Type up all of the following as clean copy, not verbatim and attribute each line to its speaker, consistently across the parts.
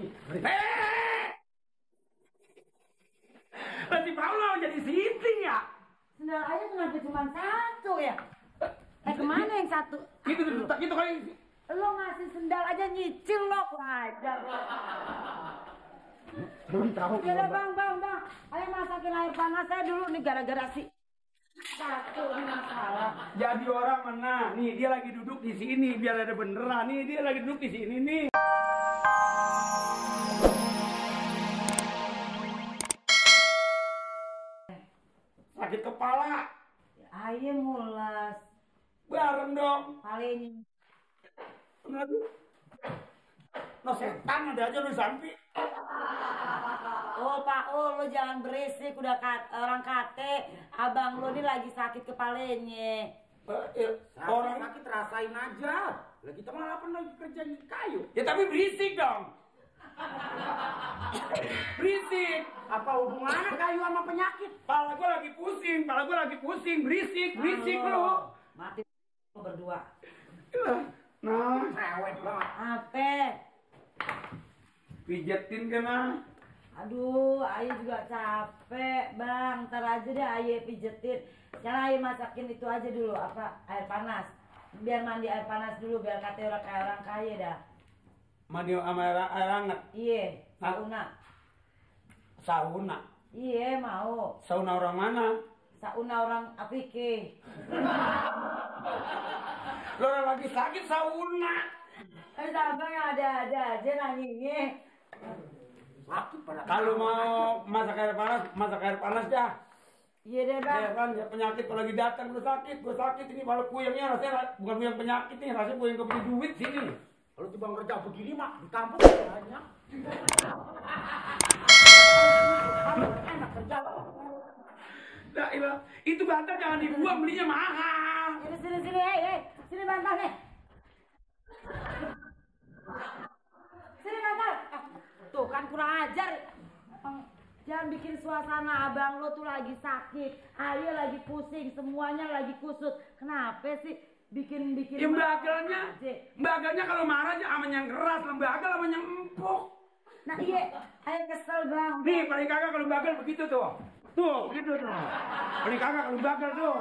Speaker 1: ini.
Speaker 2: Nanti Paulo jadi sinting ya?
Speaker 3: Sendal aja kenapa cuma satu ya? Kemana yang satu?
Speaker 2: Gitu kali.
Speaker 3: Lo ngasih sendal aja nyicil lo, wajar.
Speaker 1: Belum tahu.
Speaker 3: Ya bang. Ayo masakin air panas saya dulu nih gara-gara si satu ini masalah.
Speaker 2: Jadi orang mana? Nih dia lagi duduk di sini biar ada beneran. Nih dia lagi duduk di sini nih. Sakit kepala.
Speaker 3: Ayo mulas.
Speaker 2: Bareng dong.
Speaker 3: Paling.
Speaker 2: Aduh. No setan ada aja lu sampai.
Speaker 3: Oh Pak, lo jangan berisik, udah orang kate, abang lo ini lagi sakit kepalanya.
Speaker 1: Orang sakit rasain aja. Lah kita malah lagi kerja di kayu.
Speaker 2: Ya tapi berisik dong. Berisik.
Speaker 1: Apa hubungannya kayu sama penyakit?
Speaker 2: Kepala gua lagi pusing, berisik lu.
Speaker 3: Mati lo berdua.
Speaker 2: Nah,
Speaker 1: Rewet banget.
Speaker 3: Apa?
Speaker 2: pijetin kena.
Speaker 3: Aduh, ayo juga capek bang. Ntar aja deh ayo pijetin. Sekarang ayo masakin itu aja dulu, apa, air panas. Biar mandi air panas dulu, biar kata orang kayak orang kaya dah.
Speaker 2: Mandi sama air hangat.
Speaker 3: Iya, sauna.
Speaker 2: Sauna.
Speaker 3: Iya, mau.
Speaker 2: Sauna orang mana?
Speaker 3: Sauna orang Afrika.
Speaker 2: Lo orang lagi sakit sauna.
Speaker 3: Sampai ada aja nanyingnya.
Speaker 1: Sakit pada.
Speaker 2: Kalau mau masak air panas dah.
Speaker 3: Iya deh bang.
Speaker 2: Ya kan, ya penyakit kalau lagi datang gue sakit ini kalau puyengnya rasanya bukan puyeng penyakit nih, rasanya puyeng kebeli duit sini.
Speaker 1: Kalau tiba kerja begini mah di kampung banyak. Enak kerja.
Speaker 2: Nah, itu bantal jangan dibuang, belinya mahal.
Speaker 3: Sini, hei, sini bantalnya. Sini bantal. Tuh kan kurang ajar. Jangan bikin suasana abang lo tuh lagi sakit, ayah lagi pusing, semuanya lagi kusut. Kenapa sih bikin?
Speaker 2: Ya bagelnya kalau marah aja sama yang keras, lembaga sama yang empuk.
Speaker 3: Nah iya, ayah kesel bang.
Speaker 2: Nih paling kagak kalau bagel begitu tuh. Tuh, gitu tuh. Paling kagak kalau bagel tuh.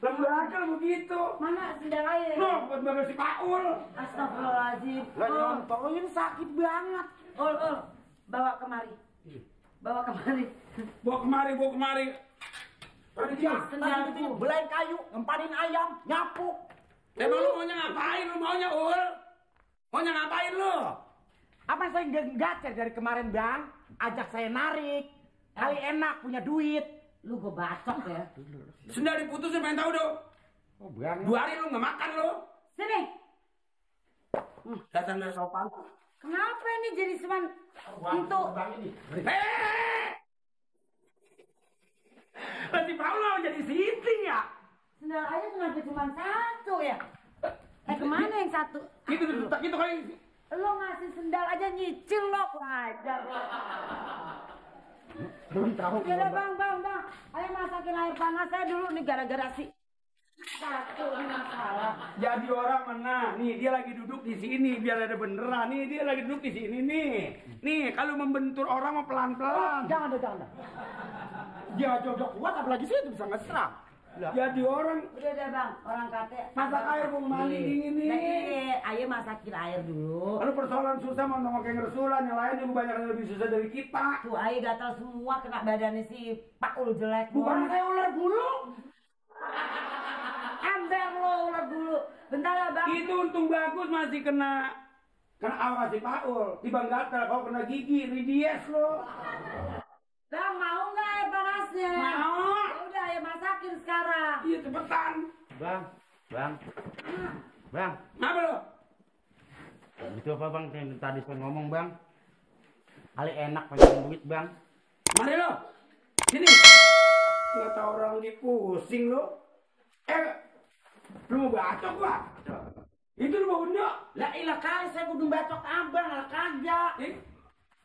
Speaker 2: Lembaga begitu.
Speaker 3: Mana sendal ayah?
Speaker 2: Loh, buat bagel si Paul.
Speaker 3: Astagfirullahaladzim.
Speaker 1: Lah nyontoin sakit banget.
Speaker 3: Ul, bawa kemari. Bawa kemari.
Speaker 1: Tadi dia tadi belain kayu, ngempanin ayam, nyapu.
Speaker 2: Emang lu maunya ngapain? Maunya ngapain lu?
Speaker 1: Apa saya gacer dari kemarin bang? Ajak saya narik. Kali enak punya duit.
Speaker 3: Lu gue bacok ya.
Speaker 2: Sendal diputusin pengen tahu dong.
Speaker 1: Oh bang.
Speaker 2: 2 hari lu nggak makan lu.
Speaker 3: Sini.
Speaker 2: Datang dari sopan.
Speaker 3: Kenapa ini jadi cuman untuk?
Speaker 2: Nanti Paulo jadi sinting ya?
Speaker 3: Sendal aja kenapa cuma satu ya? Kemana yang satu?
Speaker 2: Gitu kali.
Speaker 3: Lo ngasih sendal aja nyicil lo, wajar.
Speaker 1: Belum tahu.
Speaker 3: Ya bang. Ayo masakin air panas saya dulu nih gara-gara si satu ini masalah.
Speaker 2: Jadi orang mana? Nih dia lagi duduk di sini biar ada beneran. Nih dia lagi duduk di sini nih. Nih kalau membentur orang mau pelan-pelan.
Speaker 1: Jangan. Dia jojok kuat apalagi saya itu bisa ngeserang.
Speaker 2: Jadi orang.
Speaker 3: Udah deh bang, orang kate.
Speaker 2: Masak air mau mandi dingin nih.
Speaker 3: Iya, ayo masakin air dulu.
Speaker 2: Lalu persoalan susah mau pakai ngeresulan, yang lain juga banyak yang lebih susah dari kita.
Speaker 3: Tuh ayo gatal semua kena badannya si Paul jelek.
Speaker 2: Bukan saya ular bulu.
Speaker 3: Ember lo ular bulu. Bentar ya bang.
Speaker 2: Itu untung bagus masih kena awal si Paul. Dibang gatal kalau kena gigi, ridies lo.
Speaker 3: Bang mau nggak air panasnya?
Speaker 2: Mau.
Speaker 3: Ya udah ayo masakin sekarang.
Speaker 2: Iya cepetan.
Speaker 1: Bang.
Speaker 2: Apa lo?
Speaker 1: Itu apa bang? Yang tadi saya ngomong bang. Kali enak pakai duit bang.
Speaker 2: Mari lo. Sini. Nggak tahu orang lagi pusing lo. Lu mau bacok gua? Itu lu mau benda?
Speaker 1: Lah ilah kali saya kudu bacok abang lah kagak.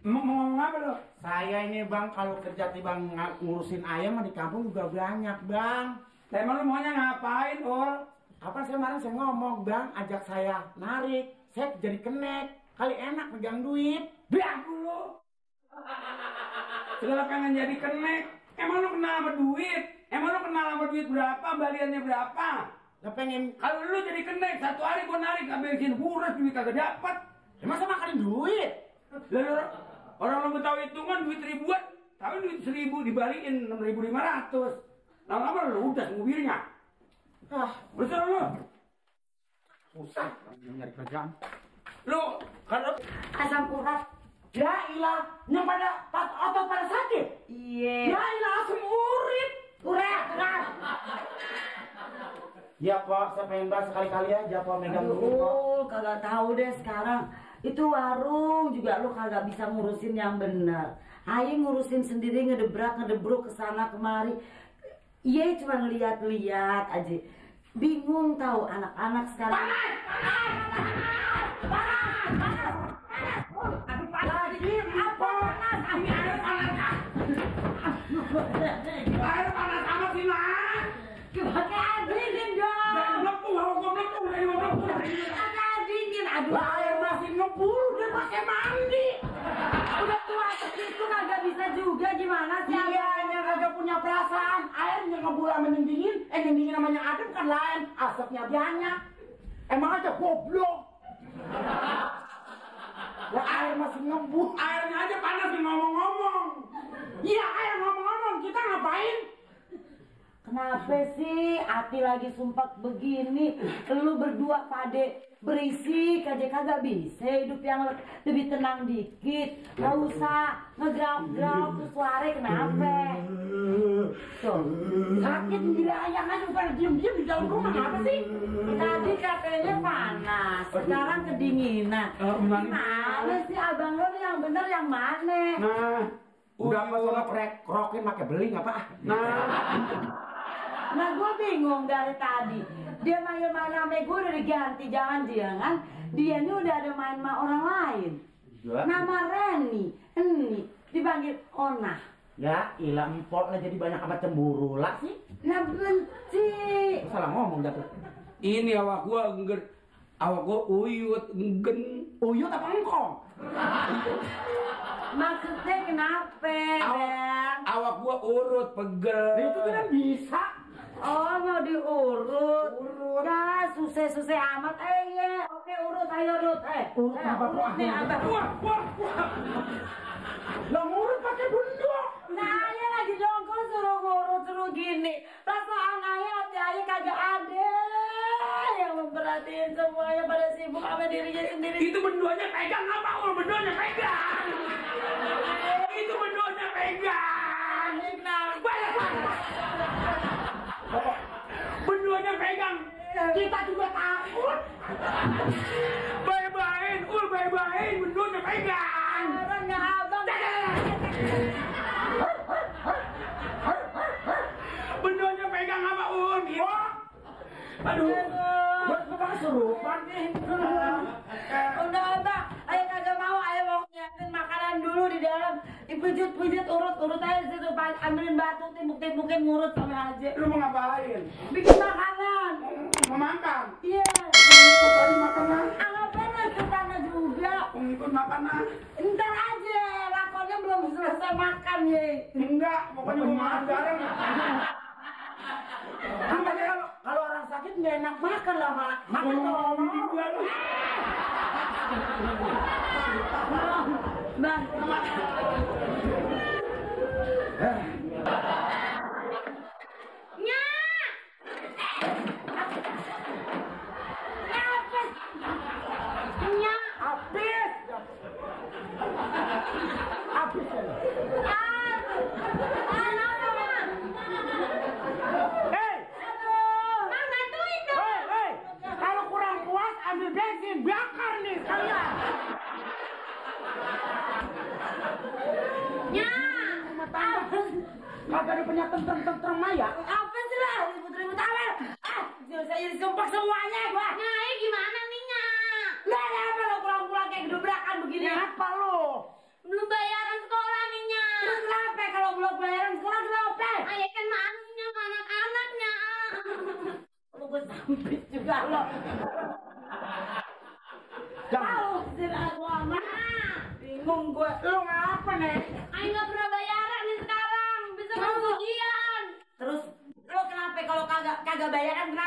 Speaker 2: Mau ngomong apa lo?
Speaker 1: Saya ini bang kalau kerja tiba ngurusin ayam di kampung juga banyak bang.
Speaker 2: Emang lu maunya ngapain, Ol?
Speaker 1: Apa saya kemarin saya ngomong bang, ajak saya narik, saya jadi kenek. Kali enak pegang duit.
Speaker 2: Biar lu. Segala pengen jadi kenek. Emang lu kenal sama duit? Emang lu kenal sama duit berapa? Baliannya berapa?
Speaker 1: Gak pengen.
Speaker 2: Kalau lu jadi kenek, satu hari gua narik habisin kuras duit kagak dapat.
Speaker 1: Masa makan duit?
Speaker 2: Lalu orang lu tahu hitungan duit ribuan, tapi duit 1.000 dibalikin 6.500. Lama-lama lu udah mobilnya. Betul lu.
Speaker 1: Susah nyari kerjaan.
Speaker 2: Lu kalau
Speaker 3: Asam urat.
Speaker 1: Ya ilah, yang pada otot pada sakit.
Speaker 3: Iya.
Speaker 1: Ya ilah, asam urat.
Speaker 3: Urat.
Speaker 1: Ya Pak, saya pengen bahas sekali-kali aja Pak megang duit Pak.
Speaker 3: Kagak tahu deh sekarang. Itu warung juga lu kagak bisa ngurusin yang benar. Ayo ngurusin sendiri ngedebruk kesana kemari. Iya cuma ngeliat-liat aja. Bingung tahu anak-anak sekarang.
Speaker 2: air panas amat sih lah.
Speaker 3: Pakai air dingin dong. Pakai air dingin. Aduh.
Speaker 1: Air masih ngebul, dia pakai mandi.
Speaker 3: Udah tua segitu kagak bisa juga gimana sih?
Speaker 1: Iya, yang kagak punya perasaan. Airnya ngebul sama nyendingin, nyendingin namanya adem kan lain. Asapnya banyak. Emang aja goblok. Lah air masih ngebul.
Speaker 2: Airnya aja panas nih ngomong-ngomong.
Speaker 1: Iya, air ngomong-ngomong, kita ngapain?
Speaker 3: Kenapa sih Ati lagi sumpah begini? Lu berdua pade berisik aja kagak bisa hidup yang lebih tenang dikit. Gak usah ngegrau-grau ke suara kenapa? Tuh,
Speaker 1: Sakit dilayang aja bukan diem-diem di dalam rumah apa sih?
Speaker 3: tadi katanya panas, sekarang kedinginan. Gimana sih abang lo nih yang bener yang mana?
Speaker 2: Nah,
Speaker 1: Udah apa sono krokin pakai beling apa?
Speaker 3: Nah gue bingung dari tadi. Dia main-main sama gue udah diganti. Jangan-jangan dia ini udah ada main sama orang lain. Nama Reni. Ini dipanggil Ona.
Speaker 1: Ya, ilah empok lah jadi banyak amat cemburu lah sih.
Speaker 3: Nah benci.
Speaker 1: Salah ngomong jatuh.
Speaker 2: ini awak gua engger, awak gua uyut enggen.
Speaker 1: Uyut apa engkong?
Speaker 3: Maksudnya kenapa, Bang?
Speaker 2: Awak gua urut pegel.
Speaker 1: Itu kan bisa.
Speaker 3: Oh mau diurut.
Speaker 1: Urut.
Speaker 3: Ya susah-susah amat. Ya. Oke urut, ayo urut.
Speaker 1: Urut apa,
Speaker 3: urut nih abang.
Speaker 2: Wah.
Speaker 1: Lah ngurut pakai bunduk.
Speaker 3: Nah, ayah lagi jongkok suruh ngurut suruh gini. Perasaan ayah kagak ada yang memperhatiin semuanya pada sibuk sama dirinya sendiri.
Speaker 2: Itu benduanya pegang apa? Benduanya pegang. Itu benduanya pegang. Benduanya pegang.
Speaker 1: Kita juga takut.
Speaker 2: Bye-bye, bye-bye, benduanya pegang.
Speaker 3: Orang nggak abang.
Speaker 2: Benduanya pegang apa, Aduh.
Speaker 1: Buat apa kesurupan nih?
Speaker 3: Udah abang, ayah kagak mau, ayah mau nyiapin makanan dulu di dalam. Dipijit-pijit, urut aja situ, ambilin batu, timbuk-timbukin ngurut sama aja.
Speaker 2: Lu mau ngapain?
Speaker 3: Bikin makanan.
Speaker 2: Mau makan?
Speaker 3: Iya.
Speaker 2: Ikut tadi makanan.
Speaker 3: Ngapain lah ke sana juga?
Speaker 2: Ikut makanan.
Speaker 3: Ntar aja, lakonnya belum selesai makan ya.
Speaker 2: Enggak, pokoknya mau makan bareng.
Speaker 1: Makanya kalau orang sakit nggak enak makan lah, Mak. Makan ngomong.
Speaker 3: Bang,
Speaker 1: Kalau kurang puas ambil bensin, bakar nih sekalian. Kagak ada punya tentrem ya?
Speaker 3: apa sih lah ribut-ribut awal? Saya jadi sumpah semuanya gua. Nyai gimana nih nya? Lah apa lo pulang-pulang kayak gedobrakan begini?
Speaker 1: Apa lo?
Speaker 3: Belum bayaran sekolah nih nya. Terus kenapa kalau belum bayaran sekolah kenapa? Ayah kan malunya sama anak-anaknya. Lu gue sambit juga lo. Tahu sih aku mah. Bingung gue.
Speaker 1: Lu ngapa nih?
Speaker 3: Ayo nggak pernah bayaran nih sekarang. Bisa masuk ujian. Terus lo kenapa kalau kagak bayaran kenapa?